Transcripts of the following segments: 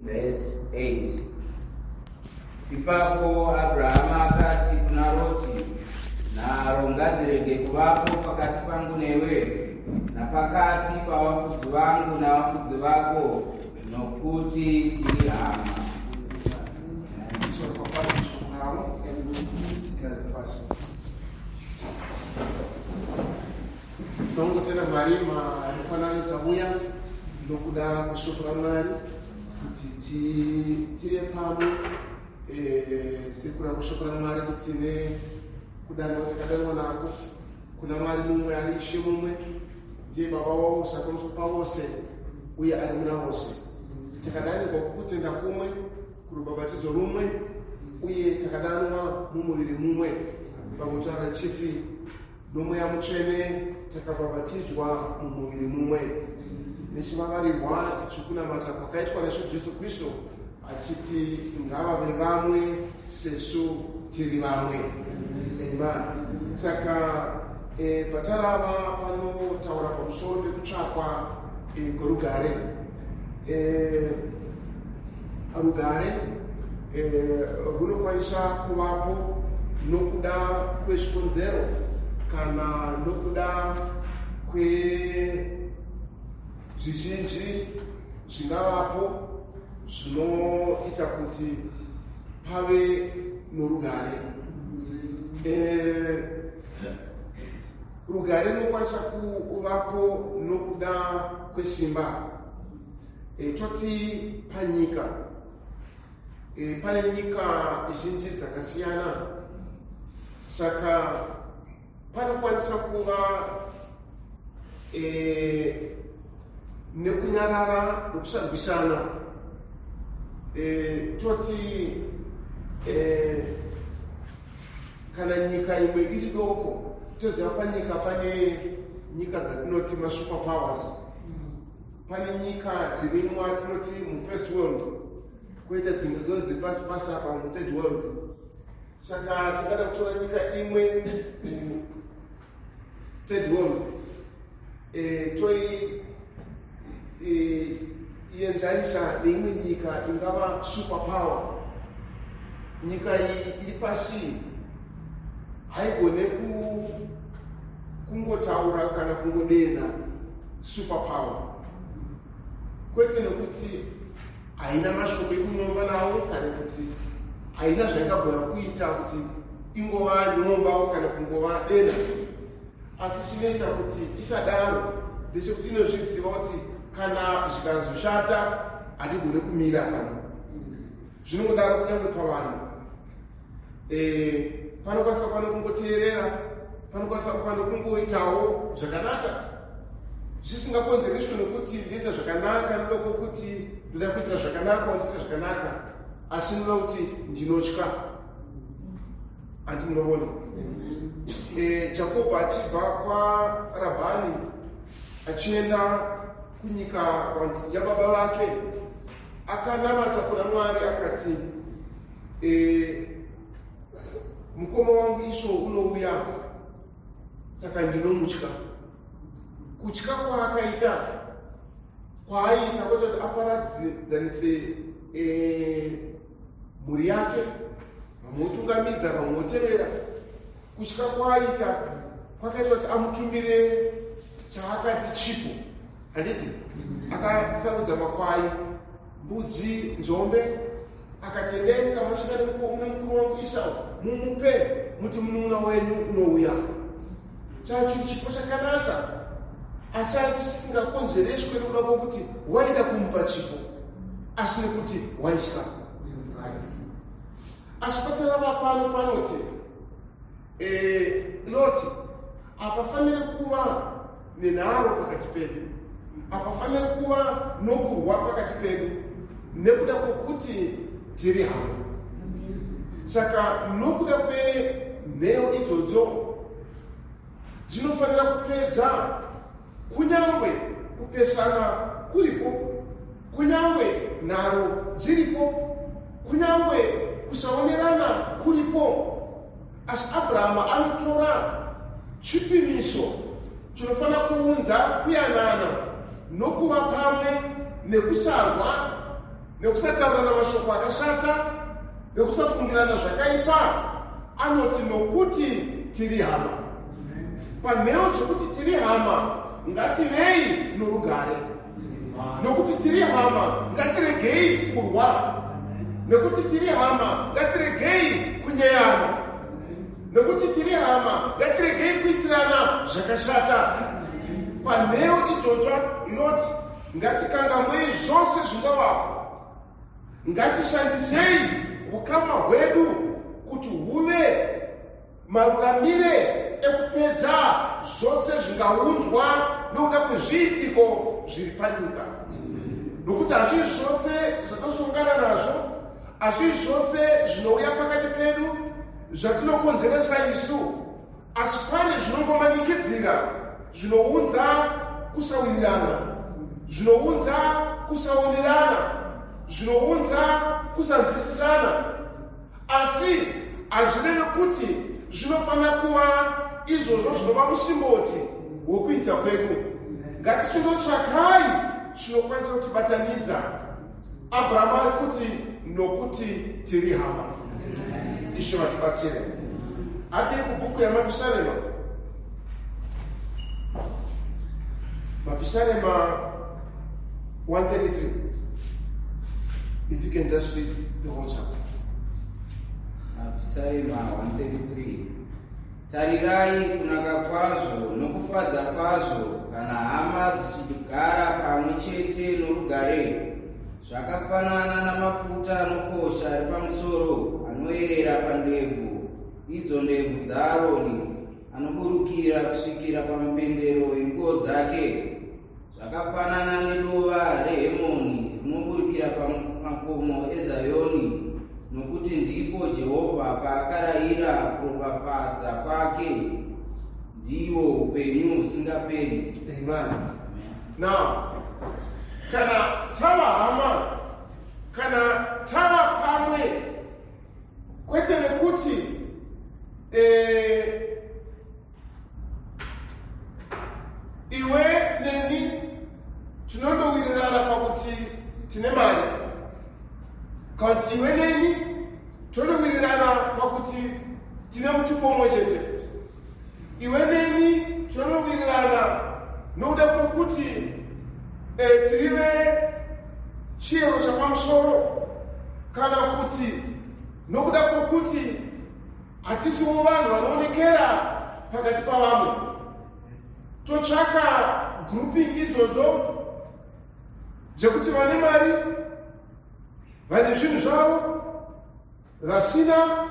Verse 8. Ipapo Abrahama akati kuna Roti, nharo ngadzirege kuvapo pakati pangu newe, napakati pavafudzi vangu navafudzi vako, nokuti tiri hama. Tinongotenda Mwari marikwanano tauya nokuda kweshoko raMwari kuti tive pamwe eh, sekura kweshoko raMwari kuti tine kudanwa takadanwa nako kuna Mwari mumwe ari Ishe mumwe ndiye Baba wavose akwaniswa pavose uye ari muna vose. Takadanirwa kukutenda kumwe kurubhabhatidzo rumwe uye takadanwa mumuviri mumwe pakutsvara chiti NoMweya Mutsvene takabhabhatidzwa mumuviri mumwe, nechivavarirwa chokunamata kwakaitwa naShe Jesu Kristu, achiti ngavave vamwe sesu tiri vamwe. Amen. Saka e, patarava panotaura pamusoro pekutsvakwa e, kwerugare. E, rugare e, runokwanisa kuvapo nokuda kwezvikonzero kana nokuda kwezvizhinji zvingavapo zvinoita kuti pave norugare. E, rugare runokwanisa kuvapo nokuda kwesimba. E, toti panyika E, pane nyika zhinji dzakasiyana saka panokwanisa kuva e, nekunyarara nokusarwisana e, toti e, kana nyika imwe iri doko toziva panyika pane nyika dzatinoti masuper powers pane nyika dziri mwatinoti mufirst world koita dzimwe dzonzi pasi pasi apa muthird world saka tingada kutora nyika imwe third world e, toi e, ienzanisa neimwe nyika ingava super power nyika iyi iri pasi haigone kungotaura kana kungodenha super power kwete nekuti haina mashoko ekunyomba nawo kana kuti haina zvaingagona kuita kuti ingova nyombawo kana kungova dena asi chinoita kuti isadaro ndechekuti inozviziva kuti kana zvikazoshata hatigone kumira pano zvinongodaro kunyange pavanhu e, panokwanisa kuva nokungoteerera panokwanisa kuva nokungoitawo zvakanaka zvisingakonzereswe nokuti ndinoita zvakanaka noda kwokuti ndoda kuitira zvakanaka ndoita zvakanaka asi noda kuti ndinotya andi munovona e, jakobho achibva kwarabhani achienda kunyika yababa vake akanamata kuna mwari akati e, mukoma wangu isvo unouya saka ndinomutya kutya kwaakaita kwaaiita kwaita kuti aparadzanise e, mhuri yake vamwe votungamidza vamwe votevera kutya kwaaiita kwakaita kuti amutumire chaakati chipo handiti akasarudza makwai mbudzi nzombe akati endai mukamasvika nemukuru wangu Isau mumupe muti munun'una wenyu unouya chacho chipo chakanaka asi chari chisingakonzereswe nekuda kwokuti waida kumupa chipo asi nekuti waitya asi patarava pano panoti e, loti hapafaniri kuva nenharo pakati pedu hapafaniri kuva nokurwa pakati pedu nekuda kwokuti tiri hama saka nokuda kwenheyo idzodzo dzinofanira kupedza kunyange kupesana kuripo kunyange nharo dziripo kunyange kusaonerana kuripo Asi Abrahama anotora chipimiso chinofanira kuunza kuyanana nokuva pamwe nekusarwa Nekusataurirana mashoko akashata, nekusafungirana zvakaipa, anoti nokuti tiri hama. Panheo dzekuti tiri hama, ngativei norugare. Nokuti tiri hama, ngatiregei kurwa. Nekuti tiri hama, ngatiregei kunyeyana. Nekuti tiri hama, ngatiregei kuitirana zvakashata. Panheo idzodzo, Lot, ngatikangamwei zvose zvingavapo. Ngatishandisei ukama hwedu kuti huve maruramire ekupedza zvose zvingaunzwa nokuda kwezviitiko zviri panyika. Nokuti hazvii zvose zvatosongana nazvo, hazvii zvose zvinouya pakati pedu zvatinokonzeresa isu, asi pane zvinongomanikidzira zvinounza kusawirirana, zvinounza kusaonerana, zvinounza kusanzwisisana. Asi hazvireve kuti zvinofanira kuva izvozvo zvinova musimboti wokuita kwedu. Ngatichinotsvakai chinokwanisa kutibatanidza. Abrahamu ari kuti nokuti tiri hama. Ishe vatibatsire. Atei kubhuku yaMapisarema. Mapisarema 133. If you can just read the whole chapter. Mapisarema 133. Tarirai kunaka kwazvo nokufadza kwazvo kana hama dzichigara pamwe chete norugare, zvakafanana namafuta anokosha ari pamusoro anoerera pandebvu, idzo ndebvu dzaAroni, anoburukira kusvikira pamupendero wenguo dzake. Zvakafanana nedova reHemoni rinoburukira pamakomo eZayoni, nokuti ndipo Jehovha paakarayira kuropafadza kwake, ndiwo upenyu husingaperi. Amen. Now, kana tava hama, kana tava pamwe, kwete nekuti iwe neni tinondowirirana pakuti tine mari, kana kuti iwe neni tondowirirana pakuti tine mutupo umwe chete, iwe neni tinondowirirana nokuda kwokuti tiri vechiyero chapamusoro, kana kuti nokuda kwokuti hatisiwo vanhu vanoonekera pakati pavamwe. Totsvaka grouping idzodzo dzekuti vane mari, vane zvinhu zvavo, vasina,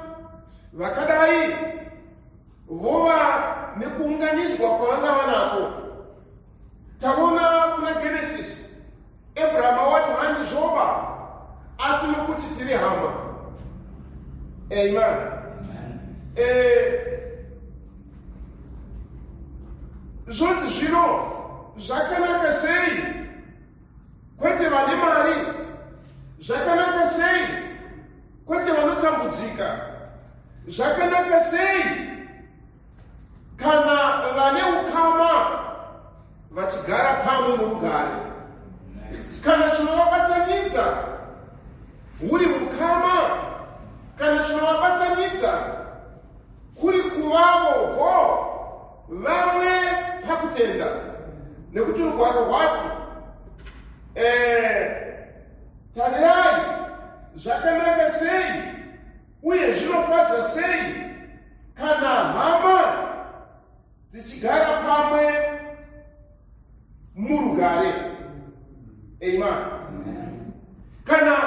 vakadai vova nekuunganidzwa kwavangava nako. Taona kuna Genesis, Abraham wati handizvoba, ati nokuti tiri hama. Amen. Zvonzi zvino zvakanaka sei, kwete vane mari, zvakanaka sei, kwete vanotambudzika, zvakanaka sei kana vane ukama vachigara pamwe murugare. Kana chinovabatanidza huri ukama, kana chinovabatanidza kuri kuvavo ho vamwe pakutenda, nekuti rugwaro rwati tarirai zvakanaka sei uye zvinofadza sei kana hama dzichigara pamwe murugare. Amen. Kana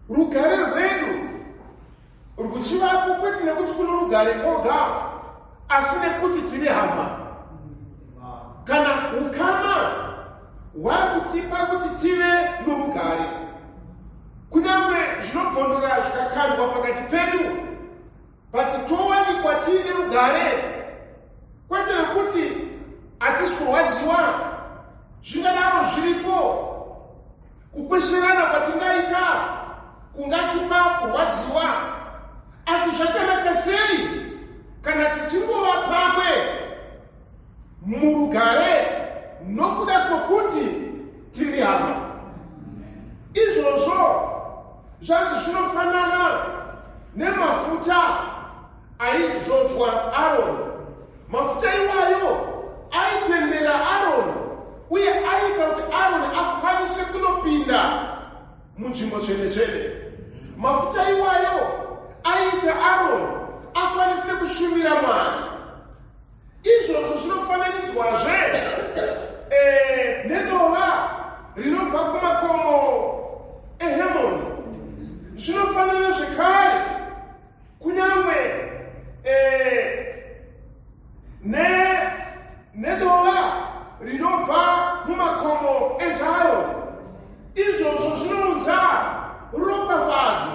rugare rwedu ruchivapo kwete nekuti kuno rugare kwoga, asi nekuti tiri hama. Kana ukama hwakutipa kuti tive norugare, kunyange zvinobvondora zvikakandwa pakati pedu, but towanikwa tiine rugare, kwete nekuti hatisi kurwadziwa. Zvingadaro zviripo, kukwesherana kwatingaita kungatipa kurwadziwa, asi zvakanaka sei kana tichingova pamwe murugare nokuda kwokuti tiri hama. Izvozvo zvanzi zvinofanana nemafuta aizodzwa Aroni. Mafuta iwayo aitendera Aroni uye aiita kuti Aroni akwanise kunopinda munzvimbo tsvene-tsvene. Mafuta iwayo aiita Aroni akwanise kushumira Mwari. Izvozvo zvinofananidzwazve nedova rinobva kumakomo eHemoni. Zvinofanana zvekare kunyange nedova rinobva mumakomo eZion. Izvozvo zvinounza ropafadzo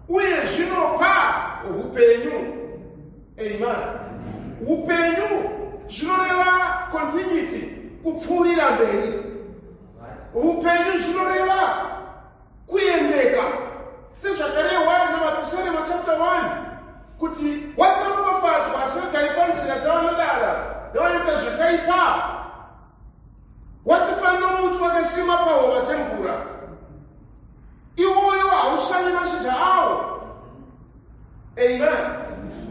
uye zvinopa upenyu. Amen. Upenyu zvinoreva continuity, kupfuurira mberi. Upenyu zvinoreva kuendeka, sezvakarehwa namapisarema chapter 1 kuti wakaropafadzwa asingagari panzira dzavanodada nevanoita zvakaipa, wakafanira muti wakasima pahova dzemvura, iwoyo haushanyi mashizha awo. Amen.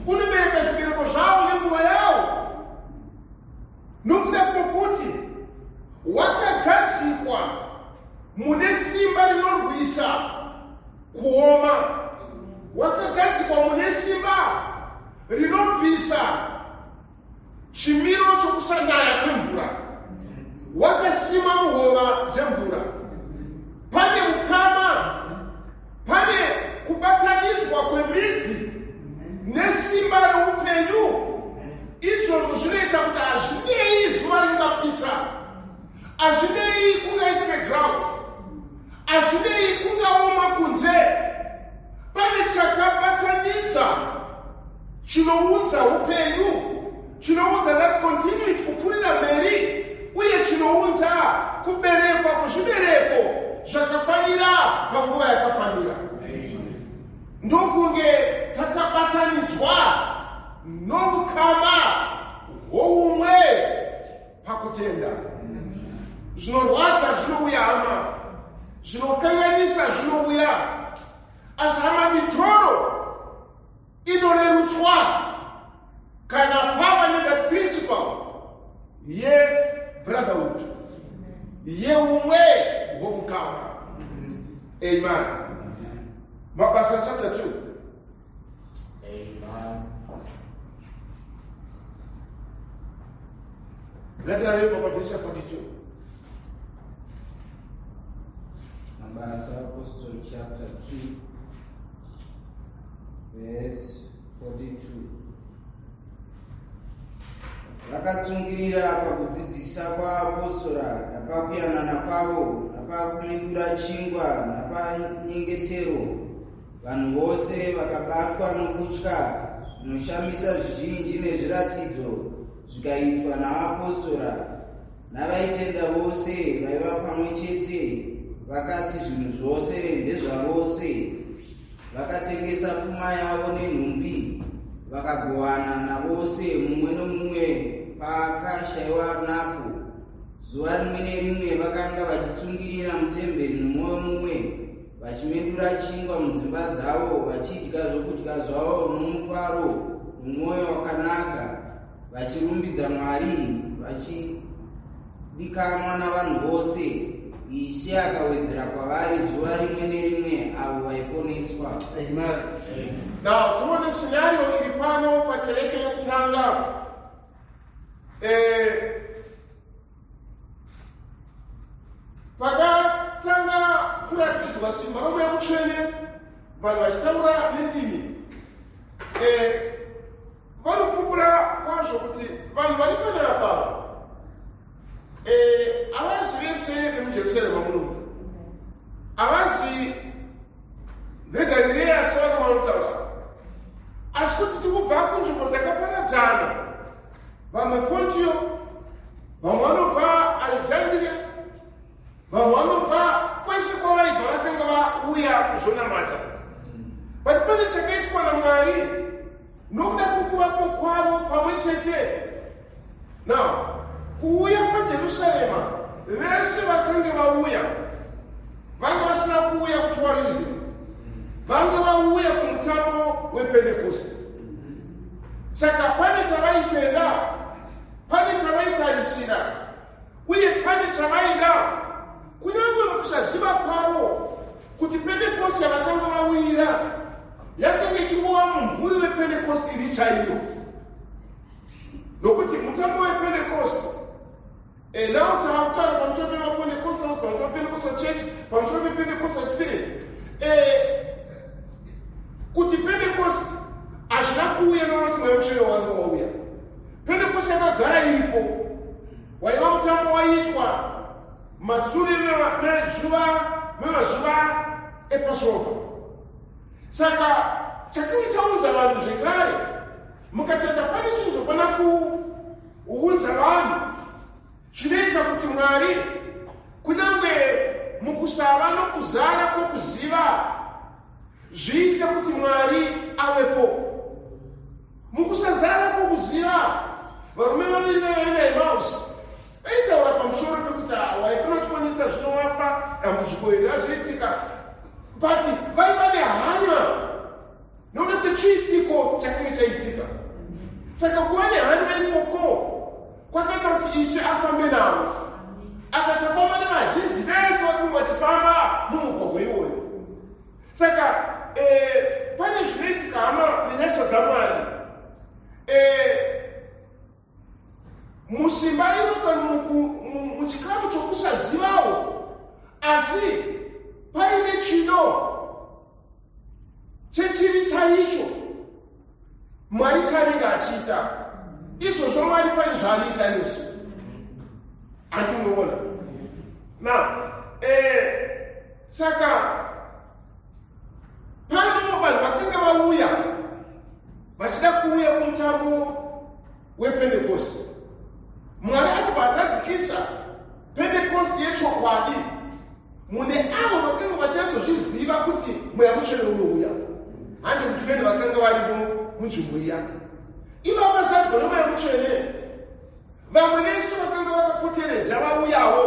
Unobereka zvibereko zvawo nenguva yawo, nokuda kwokuti wakagadzikwa mune simba rinorwisa kuoma, wakagadzikwa mune simba rinobvisa chimiro chokusanaya kwemvura, wakasima muhova dzemvura. Pane ukama, pane kubatanidzwa kwemidzi nesimba roupenyu. Izvozvo zvinoita kuti hazvinei zuva ringapisa, hazvinei kungaitike drought, hazvinei kungaoma kunze, pane chakabatanidza chinounza upenyu, chinounza that continuity, kupfuurira mberi, uye chinounza kuberekwa kwezvibereko zvakafanira panguva yakafanira. Ndokunge takabatanidzwa noukama hwoumwe pakutenda. Zvinorwadza zvinouya, hama, zvinokanganisa zvinouya, asi hama, mitoro inorerutswa kana pava nethat principle yebrotherhood, yeumwe hwokukama. Amen. Mabasa chapter 2. Amen. Ngatiravei pavhesi ya 42. Mabasa Apostle chapter 2 verse 42. Vakatsungirira pakudzidzisa kwaapostora, napakuyanana kwavo, napakumedura chingwa, napanyengetero. Vanhu vose vakabatwa nokutya, zvinoshamisa zvizhinji nezviratidzo zvikaitwa naapostora. Navaitenda vose vaiva pamwe chete, vakati zvinhu zvose ndezvavose. Vakatengesa pfuma yavo nenhumbi, vakagovana navose, mumwe nomumwe paakashayiwa napo. Zuva rimwe nerimwe vakanga vachitsungirira mutemberi nomwoyo mumwe, vachimedura chingwa mudzimba dzavo, vachidya zvokudya zvavo nomufaro nomwoyo wakanaka, vachirumbidza Mwari, vachidikanwa navanhu vose. Ishe akawedzera kwavari zuva rimwe nerimwe avo vaiponeswa. Amen. Now tione scenario iri pano pakereke yekutanga. Pakatanga kuratidzwa simba roMweya Mutsvene, vanhu vachitaura nendimi, vanopupura kwazvo kuti vanhu vari panapa havasi vese vemuJerusarema muno, havasi veGarireya sevamwe vanotaura, asi kuti tikubva kunzvimbo dzakaparadzana, vamwe Pontio, vamwe vanobva Alexandria, vamwe vanobva kwese kwavaibva, vakanga vauya kuzonamata. But pane chakaitwa naMwari nokuda kwokuvapo kwavo pamwe chete. Now, kuuya paJerusarema, vese vakanga vauya vanga vasina kuuya. tourism. Vanga vauya kumutambo wePentecost, saka pane chavaitenda, pane chavaitarisira, uye pane chavaida, kunyange mukusaziva kwavo kuti Pentecost yavakanga vawira yakanga ichingova mumvuri wePentecost iri chaiyo, nokuti mutambo wePentecost, now tava kutaura pamusoro pemaPentecostals, pamusoro pePentecostal church, pamusoro pePentecostal spirit, kuti Pentecost hazvina kuuya nokuti Mweya Mutsvene wanga wauya. Pentecost yakagara iripo, waiva mutambo waiitwa masure mezuva memazuva ePassover. Saka chakanga chaunza vanhu zvekare, mukatarisa, pane chinhu zvokwana kuunza vanhu chinoita kuti Mwari, kunyange mukusava nokuzara kwokuziva, zviite kuti Mwari avepo. Mukusazara kwokuziva, varume vaviri vaivaenda Emausi vaitaura pamusoro pekuti, ah, waifanira kutiponesa, zvino wafa, dambudziko iri razoitika. But vaiva nehanya nokuda kwechiitiko chakanga chaitika. Saka kuva nehanya ikoko kwakaita kuti Ishe afambe navo, akasafamba nevazhinji vese vakanga vachifamba mumugwagwa iwoyo. Saka pane zvinoitika, hama, nenyasha dzaMwari, musimba iro kana muchikamu chokusazivawo, asi paine chido chechiri chaicho Mwari chaanenge achiita izvozvo. Mwari pane zvaanoita nesu, handi unoona na saka pano vanhu vakanga vauya vachida kuuya kumutambo wePentecost, Mwari achibva azadzikisa Pentecost yechokwadi mune avo vakanga vachinyatsozviziva kuti Mweya Mutsvene unouya. 120 vakanga varimo munzvimbo iya, ivavo vasadzwa noMweya Mutsvene. Vamwe vese vakanga vakapoteredza vauyawo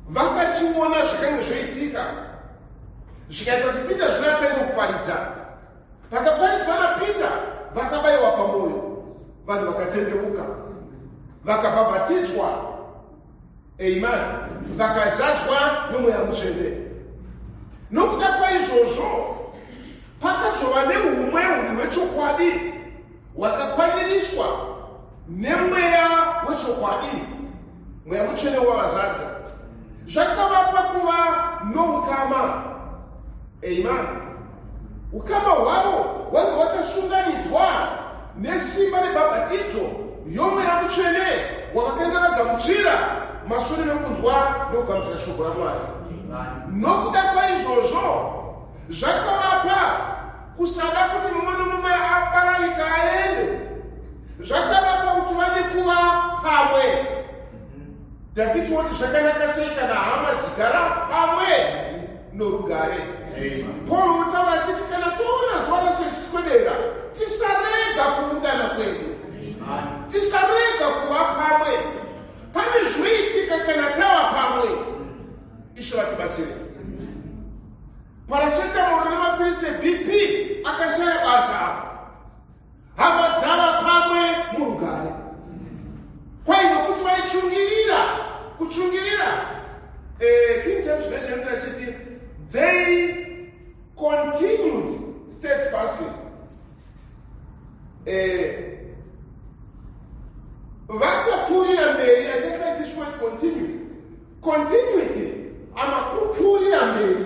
vakachiona zvakanga zvoitika, zvikaita kuti Peter zvino atange kuparidza. Pakaparidzwa naPeter, vakabayiwa pamwoyo, vanhu vakatendeuka, vakabhabhatidzwa, amen, vakazadzwa noMweya Mutsvene. Nokuda kwaizvozvo pakazova neumwe huri hwechokwadi hwakakwaniriswa nemweya wechokwadi, Mweya Mutsvene wavazadza, zvakavapa kuva noukama, amen. Ukama hwavo hwanga hwakasunganidzwa nesimba rebhabhatidzo yoMweya Mutsvene wavakanga vagamuchira mashure mekunzwa nokugamuchira shoko raMwari. Nokuda kwaizvozvo zvakavapa kusada kuti mumwe nomumwe apararika aende, zvakavapa kuti vade kuva pamwe. Dhavhidhi woti, "Zvakanaka sei kana hama dzigara pamwe norugare." Paul wotaura achiti, kana toona zuva rose richiswedera, tisarega kuungana kwedu, tisarega kuva pamwe. Pane zvinoitika kana tava pamwe. Ishe vatibatsire. Paracetamol nemapiritsi eBP akashaya basa apa hama dzava pamwe murugare. Kwai nokuti vaichungirira, kuchungirira. King James Version achiti, "They continued steadfastly." Vakapfuurira mberi. I just like this word, "continued". Continuity ama kupfuurira mberi,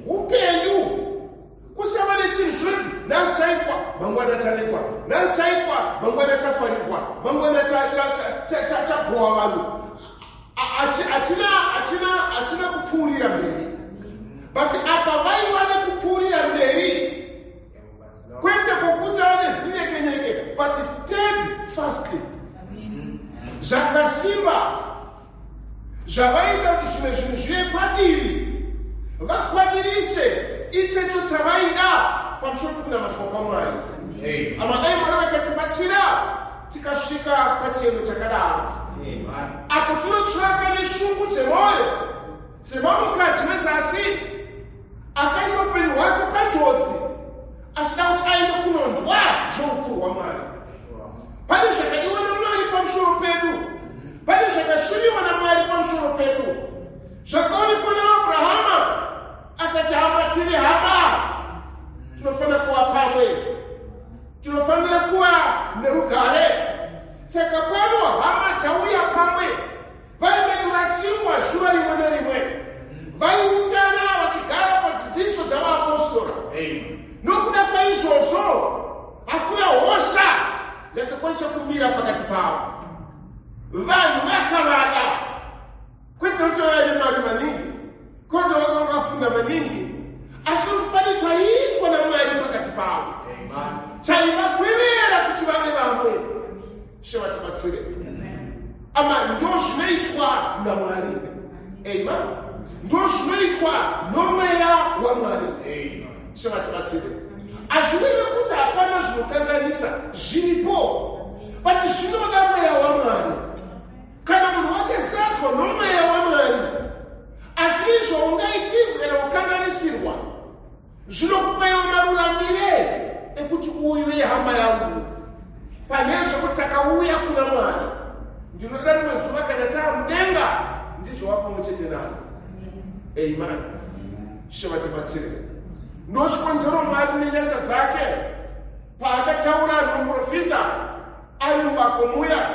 upenyu kusava nechinhu chinoti nhasi chaitwa, mangwana charekwa, nhasi chaitwa, mangwana chafarirwa, mangwana chabhowa vanhu. Hachina kupfuurira mberi. But apa vaiva nekupfuurira mberi, kwete kwokuti ave nezinyekenyeke, but steadfastly, zvakasimba, zvavaita kuti zvimwe zvinhu zvive padivi, vakwanirise ichecho chavaida pamusoro pekunamatwa kwaMwari. Amadai Mwari vakatibatsira tikasvika pachiyero chakadaro, apo tinotsvaka neshungu dzemwoyo. Semamukadzi wezasi akaisa upenyu hwake panjodzi achida kuti aende kunonzwa zvoukuru hwaMwari. Pane zvakadiwa naMwari pamusoro pedu, pane zvakashuviwa naMwari pamusoro pedu, zvakaonekwa naAbrahama akati, hama, tiri hama, tinofanira kuva pamwe, tinofanira kuva nerugare. Saka pano hama dzauya pamwe, vaimedura chingwa zuva rimwe nerimwe, vaiungana vachigara padzidziso dzavaapostora. Nokuda kwaizvozvo hakuna hosha yakakwanisa kumira pakati pavo. Vanhu vakavada, kwete kuti vaive mari maningi, kwete vakanga vakafunda maningi, asi kuti pane chaiitwa naMwari pakati pavo chaivakwevera kuti vave vamwe. Ishe vatibatsire. Ama ndo zvinoitwa naMwari. Amen. Ndo zvinoitwa nomweya waMwari. Ishe vatibatsire. Hazvirevi kuti hapana zvinokanganisa, zviripo, but zvinoda mweya waMwari. Kana munhu wakazadzwa nomweya waMwari, hazviri zvaungaitirwa kana kukanganisirwa, zvinokupaiwo maruramire ekuti uyu yehama yangu. Panheo zvekuti takauya kuna Mwari, ndinoda rimwe zuva kana taa mudenga ndizova pamwe chete navo. Amen. Ishe vatibatsire. Ndochikonzero Mwari nenyasha dzake paakataura nomuprofita ari mubako muya,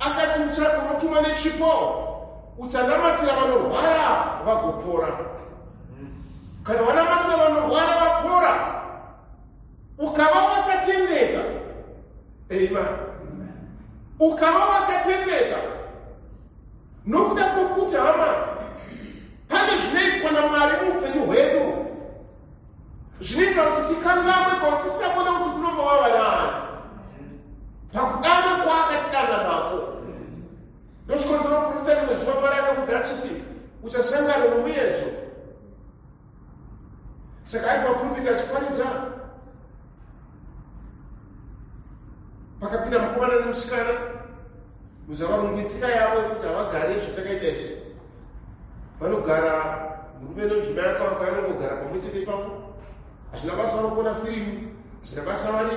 akati unotumwa nechipo, uchanamatira vanorwara vagopora. Kana wanamatira vanorwara vapora, ukava wakatendeka. Amen. Ukava wakatendeka, nokuda kwokuti hama, pane zvinoitwa naMwari muupenyu hwedu zvinoita kuti tikangamwe kana tisabona kuti tinombova vanaani pakudana kwaakatidana nako. Ndochikonzero muprofita rimwe zuva Mwari akamudza achiti, uchasangana nomuedzo. Saka ari papulpiti achiparidza, pakapinda mukomana nemusikana. Muziva varungu itsika yavo yekuti havagari zvatakaita izvi, vanogara murume nemudzimai akavaka, vanongogara pamwe chete ipapo. Hazvina basa vanokuona firimu, hazvina basa vari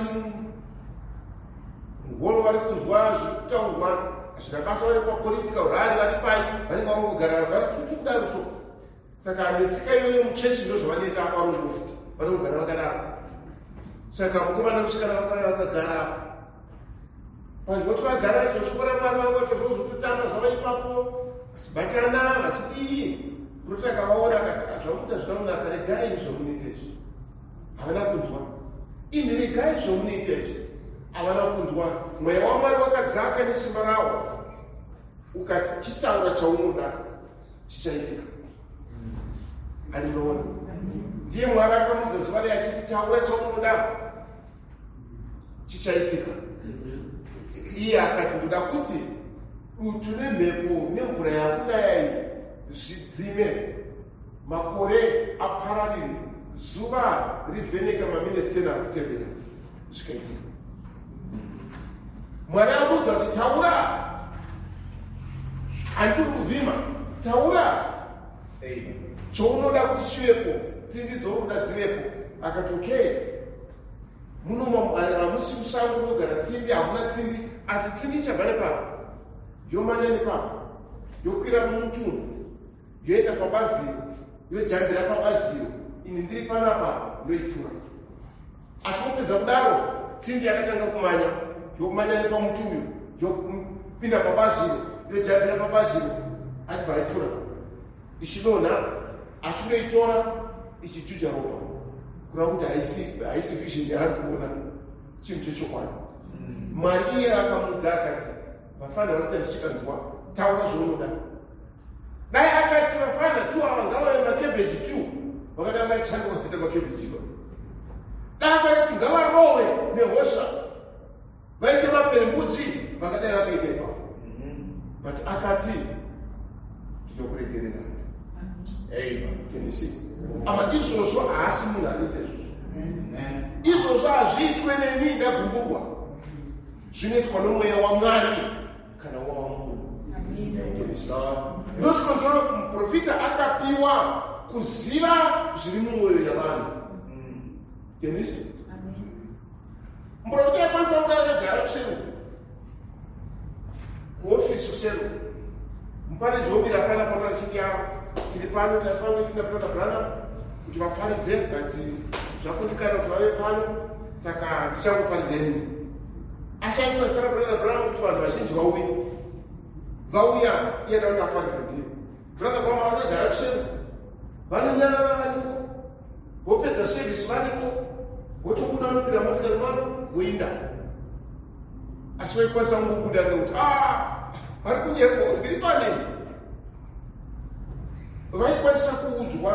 muhoro vari kunzwa zviri kutaurwa, hazvina basa vari papolitical rally vari pai, vanenge vangogara vari tutu kudaro. So saka netsika iyoyo muchechi ndo zvavanoita varungu futi, vanongogara vakadaro. Saka mukomana nemusikana vakauya vakagara panzvimbo vagara, choshoko raMwari vangoita zvavo zvokutamba zvavo ipapo, vachibatana vachidii. Profita akavaona akati, zvamuita zvina kunaka, regai zvamunoita izvi. Havana kunzwa. Imi regai zvamunoita izvi. Havana kunzwa. Mweya waMwari wakadzaka nesimba rawo ukati, chitaura chaunoda, chichaitika. Andinoona ndiye Mwari akamudza zuva riya achiti, taura chaunoda, chichaitika. Iye akati, ndoda kuti dutu nemhepo nemvura yakunaya iyi zvidzime, makore apararire, zuva rivheneka maminutes 10 akutevera. Zvikaitika. Mwari amudza kuti taura, handiri kuvhima, taura chaunoda kuti chivepo, tsindi dzounoda dzivepo. Akati, okay, muno hamusi musango munogara tsindi, hamuna tsindi, asi tsindi ichabva nepapo, yomanya nepapo, yokwira mumutunhu, yoenda pabaziro, yojambira pabaziro, ini ndiri panapa ndoitura. Achingopedza kudaro, tsindi yakatanga kumanya, yomanya nepamuti uyu, yopinda pabaziro, yojambira pabaziro, achibva aitura, ichidonha, achindoitora ichijuja ropa. Kureva kuti haisi vision yaari kuona, chinhu chechokwadi. Mwari iye akamudza akati, vafanira kuita zvichikanzwa, taura zvaunoda. Dai akati vafana tu ava ngavave makebheji tu, vakada vakachanga vakaita makebheji iva. Dai akati ngavarove nehosha vaite maperembudzi, vakadai vakaita ipapo. But akati, tinokuregerera. Can you see? Ama izvozvo haasi munhu anoita izvozvo. Izvozvo hazviitwe neni ndagumburwa, zvinoitwa nomweya waMwari kana wava munhu. Can you see? Ndochikonzero muprofita akapiwa kuziva zviri mumwoyo yavanhu. Can you see? Muprofita akwanisa kunge akagara kuseri kuofisi kuseri, muparidzi womira pana pano achiti, "Ya, tiri pano, taifanira tina Brother Branham kuti vaparidze, but zvakundikana kuti vave pano, saka tichangoparidza." Ashandisa zita raBrother Branham kuti vanhu vazhinji vauye. Vauya, iye da kuti aparidze ndiye. Brother Branham vakagara kuseri, vanonyarara variko, vopedza service variko, votobuda, unopinda motikari mavo, voinda. Asi vaikwanisa kungobuda ngekuti a ah, vari kunyepo, ndiri pane. Vaikwanisa kuudzwa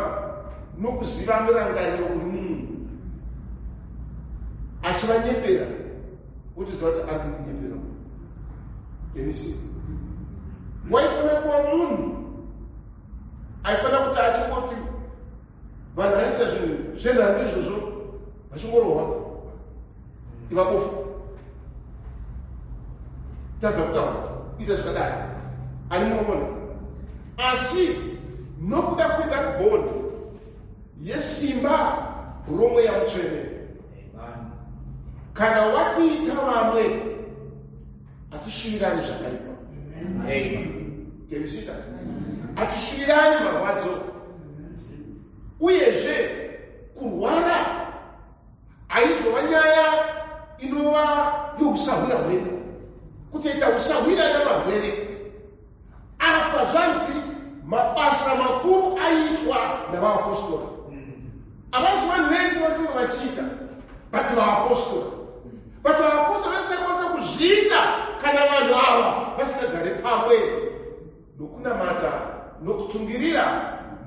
nokuziva murangariro uri mumunhu achivanyepera, wotoziva kuti ari kundinyepera. Can you see? Waifanira kuva munhu aifanira kuti achingoti vanhu vanoita zvinhu zvenhando izvozvo vachingorohwa, ivabofu, tadza kutaura, kuita zvakadai, ani munoona. Asi nokuda kwethat bond yesimba roMweya Mutsvene, kana watiita vamwe, hatishuvirani zvakaipa. Can you see that? Hatishuvirani marwadzo. Uyezve kurwara haizova nyaya inova yousahwira hwedu, kutoita usahwira navarwere. Apa zvanzi mabasa makuru aiitwa navaapostora, havasi vanhu vese vakanga vachiita, but vaapostora. But vaapostora vasingakwanisa kuzviita kana vanhu ava vasingagare pamwe nokunamata, nokutsungirira,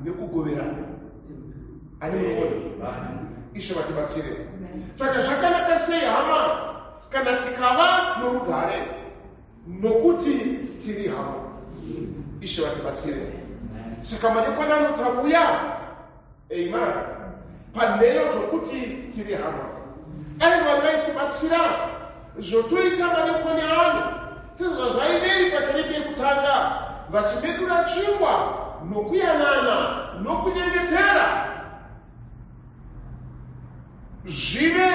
nekugoverana. Ani munoona? Ishe vatibatsire. Saka zvakanaka sei, hama, kana tikava norugare nokuti tiri hama. Ishe vatibatsire. Saka madekwana ano tauya, amen, panheyo dzokuti tiri hama. Dai Mwari vaitibatsira zvotoita madekwana ano sezvazvaiveri pakereke yekutanga, vachimedura chingwa nokuyanana nokunyengetera, zvive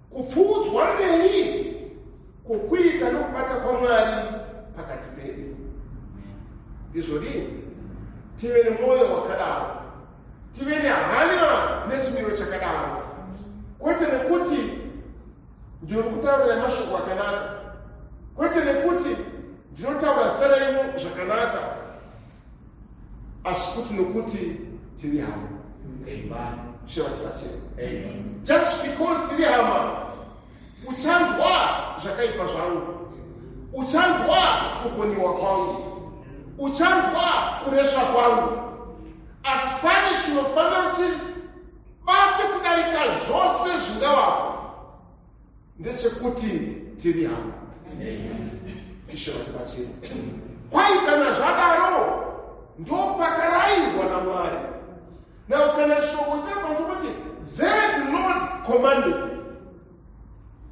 kupfuudzwa mberi kwokuita nokubata kwaMwari pakati pedu. Ndizvo dii? Tive nemwoyo wakadaro, tive nehanya nechimiro chakadaro, kwete nekuti ndiri kutaurira mashoko akanaka, kwete nekuti ndinotaura zita renyu zvakanaka, asi kuti nokuti tiri hama. Ishe vatibatsire. Just because tiri hama, uchanzwa zvakaipa zvangu, uchanzwa kukoniwa kwangu, uchanzwa kuresva kwangu, asi pane chinofanira kuti bate kudarika zvose zvingavapo, ndechekuti tiri hama. Ishe vatibatsire. Kwai kana zvadaro, ndopakarayirwa naMwari. Now kana shoko tiri pamusoro kuti there the Lord commanded,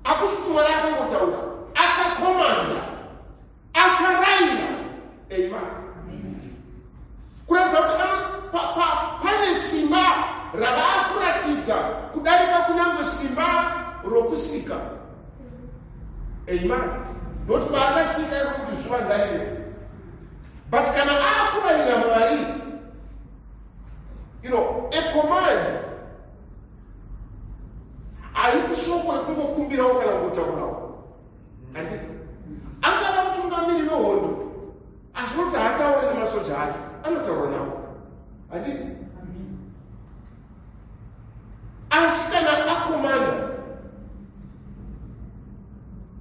hakusi kuti Mwari akangotaura, akakomanda, akarayira. Amen. Kuratidza kuti pane simba ravaakuratidza kudarika kunyange simba rokusika. Amen. Nokuti paakasika kuti zuva ngarive, but kana aakurayira Mwari, a command haisi shoko rekungokumbirawo kana kungotaurawo, handiti? Angava mutungamiri wehondo, asi kuti haataure nemasoja ake, anotaura navo, handiti? Asi kana akomanda,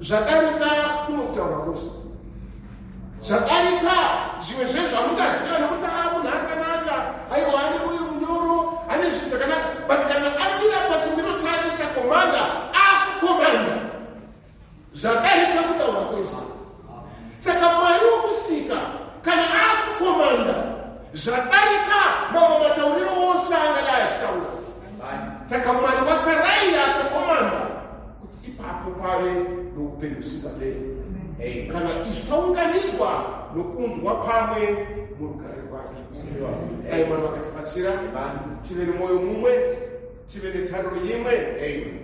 zvadarika kuno kutaura kwose, zvadarika zvimwe zvezvamungaziva, nekuti a munhu akanaka, aiwa, ane mwoyo munyoro, ane zvinhu zvakanaka, but kana amira pachimiro chake chakomanda, akukomanda, zvadarika kutaura kwese. Saka Mwari wokusika kana akukomanda, zvadarika mamwe matauriro ose angadai achitaura. Saka Mwari wakarayira, akakomanda kuti ipapo pave noupenyu husingaperi. Kana isu taunganidzwa nokunzwa pamwe murugare rwake. Dai Mwari vakatibatsira tive nemwoyo mumwe, tive netariro imwe,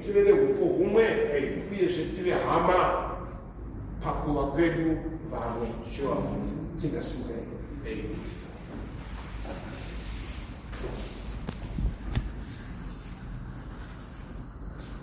tive neupo humwe, uyezve tive hama pakuva kwedu vamwe. Tingasimuka.